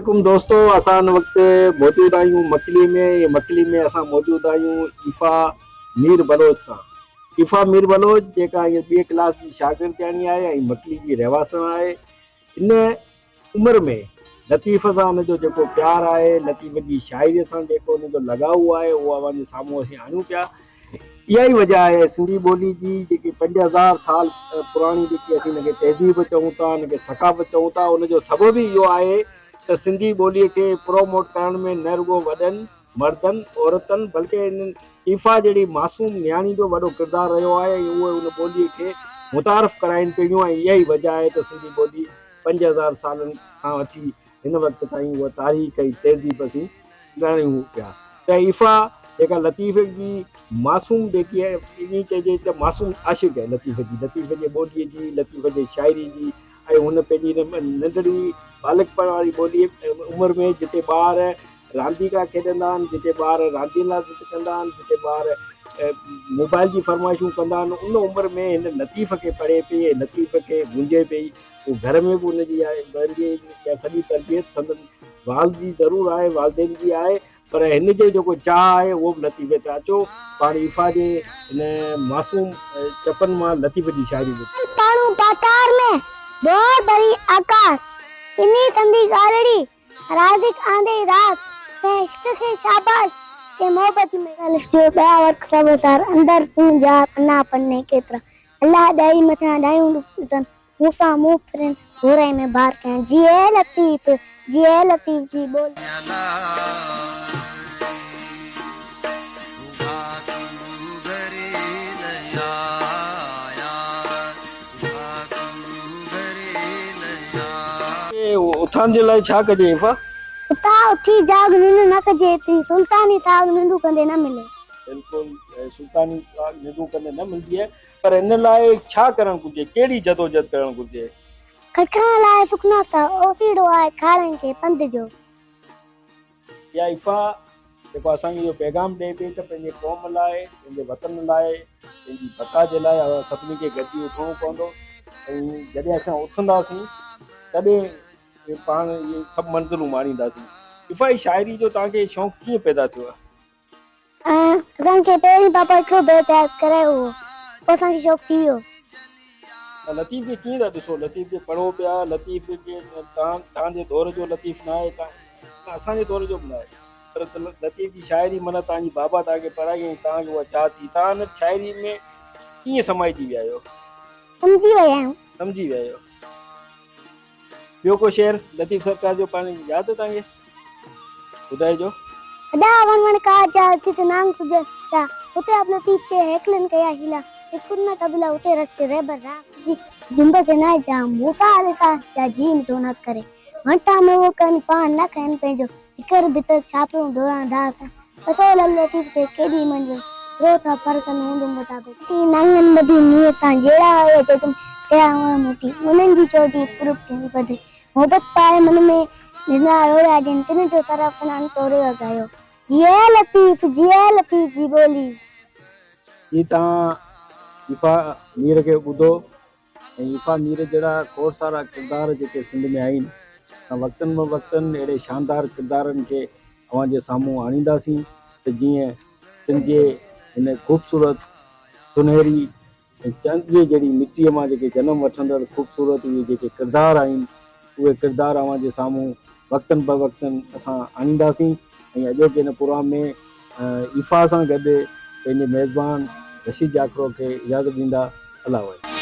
عليڪم دوستو اسان هن وقت موجود آهيون مڪلي ۾ ۽ مڪلي ۾ اسان موجود آهيون عيفا مير بلوچ سان عيفا مير بلوچ جيڪا هينئر ٻئي ڪلاس جي شاگردياڻي آهي ۽ مڪلي جي رهواسڻ آهي ان عمر ۾ لطيف سان ان جو جيڪو پيار آهي، لطيف جي شاعريء سان جيڪو ان جو لڳاء آهي، اهو اوهان جي سامهون اسين آڻيون پيا. اها ئي وجه آهي سنڌي ٻولي جي جيڪي 5000 سال پراڻي جيڪي اسين ان کي تهذيب چئون ٿا، ان کي ثقافت چئون ٿا، ان جو سبب ئي اهو آهي ته سنڌي ٻوليء کي پروموٽ ڪرڻ ۾ نه رڳو وڏن مردن، عورتن بلڪه انهن ايفا جهڙي معصوم نياڻي جو وڏو ڪردار رهيو آهي ۽ اهي ان ٻوليء کي متعارف ڪرائين پيون ۽ اها ئي وجه آهي ته سنڌي ٻولي 5000 سالن کان وٺي هن وقت تائين اها تاريخ ۽ تهذيب اسين ڳڻيون پيا ته ايفا جيڪا لطيف جي معصوم جيڪي ائين چئجي ته معصوم عاشق آهي لطيف جي، لطيف جي ٻوليء جي، لطيف جي شاعري جي ۽ هن پنهنجي ان ننڍڙي ٻالڪپڻ واري ٻوليء عمر ۾ جتي ٻار رانديڪا کيڏندا آهن، جتي ٻار راندين لاء ضد ڪندا آهن، جتي ٻار موبائل جي فرمائشون ڪندا آهن، ان عمر ۾ هن لطيف کي پڙهي پئي ۽ لطيف کي گونجي پئي. پوء گهر ۾ به ان جي پنهنجي اها سڄي تربيت سندن والد جي ضرور آهي، والدين جي آهي، پر هن جو جيڪو چاهه آهي اهو به لطيفي ته اچو پاڻ عيفا جي هن معصوم چپن مان لطيف جي شاعري ٻڌون. پاڻون پاتار ۾، ڀور ڀري آڪاس، ڏني سندي ڳالهڙي، رازق آندئي راس، تنهن عشق کي شاباس، ڪنهن محبت ۾. الف جو ٻيا ورق سڀ سار، اندر تنهنجا پنا پني ڪيترا، الله ڏئي مٿان ڏايون ڏسن، مون سان منهن ڦرين، گهورئي ۾ بار ڪيان، جيئي لطيف، جيئي لطيف جي ٻول. اٿڻ جي لاء ڇا ڪجي عيفا؟ ستا اٿي جاڳ ننڊ نه ڪجي ايتري، سلطاني ساڳ ننڊون ڪندي نه ملي. بلڪل سلطاني ساڳ ننڊون ڪندي نه ملدي آهي. پر ان لاء ڇا ڪرڻ گهرجي؟ ڪهڙي جدوجهد ڪرڻ گهرجي؟ کڙکڙائڻ لاء سکناس ته اوسيڙو آهي کاڙن کي پنڌ جو. اها عفا جيڪو اسان کي اهو پيغام ڏئي پئي ته پنهنجي قوم لاء، پنهنجي وطن لاء، پنهنجي بقا جي لاء اوهان سڀني کي گڏجي اٿڻو پوندو ۽ جڏهن اسان اٿنداسين تڏهن پاڻ اهي سڀ منزلون ماڻينداسين. عفا هي شاعري جو توهان کي شوق ڪيئن پيدا ٿيو؟ اسان کي پهرين پاپا هڪڙو بيت ياد ڪرايو هو پوء اسان کي شوق ٿي ويو. لطيف کي ڪيئن ٿا ڏسو؟ لطيف کي پڙهو پيا، لطيف کي توهان جي دور جو لطيف ناهي، اسان جي دور جو به ناهي پر لطيف جي شاعري معنيٰ توهان جي بابا توهان کي پڙهائي ۽ توهان کي اها چاهه ٿي، توهان ان شاعري ۾ ڪيئن سمائجي ويا آهيو؟ سمجهي ويا آهيون. سمجهي ويا آهيو. ٻيو ڪو شعر لطيف سرڪار جو پاڻ ياد آهي توهان کي؟ ٻڌائجو. ادا وڻ وڻ ڪا جا جت نانگ سجهن ٿا، اتي اب لطيف چئي هيڪلن ڪيا حيلا، هڪ نه قبلا اتي رس چئي رهبر راهه جي جنبش نه جا موسيٰ علي سا جا جي مٺو نه ڪري وڻ تان ميوو ڪن پاڻ نه کائن پنهنجو هڪر ڀتر ڇاپيون ڌوران ڌار سان پسو لل لطيف چئي ڪيڏي منزل رو ٿا پر ڪن هوند مطابق. ٽي نانگن ٻڌي نينهن سان جهڙا آيا جڳ ۾ تهڙا هئا موٽي انهن جي چوڌي پورب ٿيندي پڌري محبت پائي من ۾ ڏنا روڙيا جن تن جو سر افنان توري وڳايو جيئي لطيف جيئي لطيف جي ٻولي. جي توهان عيفا مير کي ٻڌو ۽ عيفا مير جهڙا کوڙ سارا ڪردار جيڪي سنڌ ۾ آهن اسان وقتن به وقتن اهڙي شاندار ڪردارن کي اوهان جي سامهون آڻينداسين ته جيئن سنڌ جي هن خوبصورت سونهري ۽ چانديء جهڙي مٽيء مان جيڪي جنم وٺندڙ خوبصورت اهي جيڪي ڪردار آهن اهي ڪردار اوهان جي سامهون وقتن به وقتن اسان آڻينداسين ۽ اڄوڪي هن پروگرام ۾ عيفا سان گڏ پنهنجي ميزبان رشيد جاکرو کي اجازت ڏيندا الله وحيد.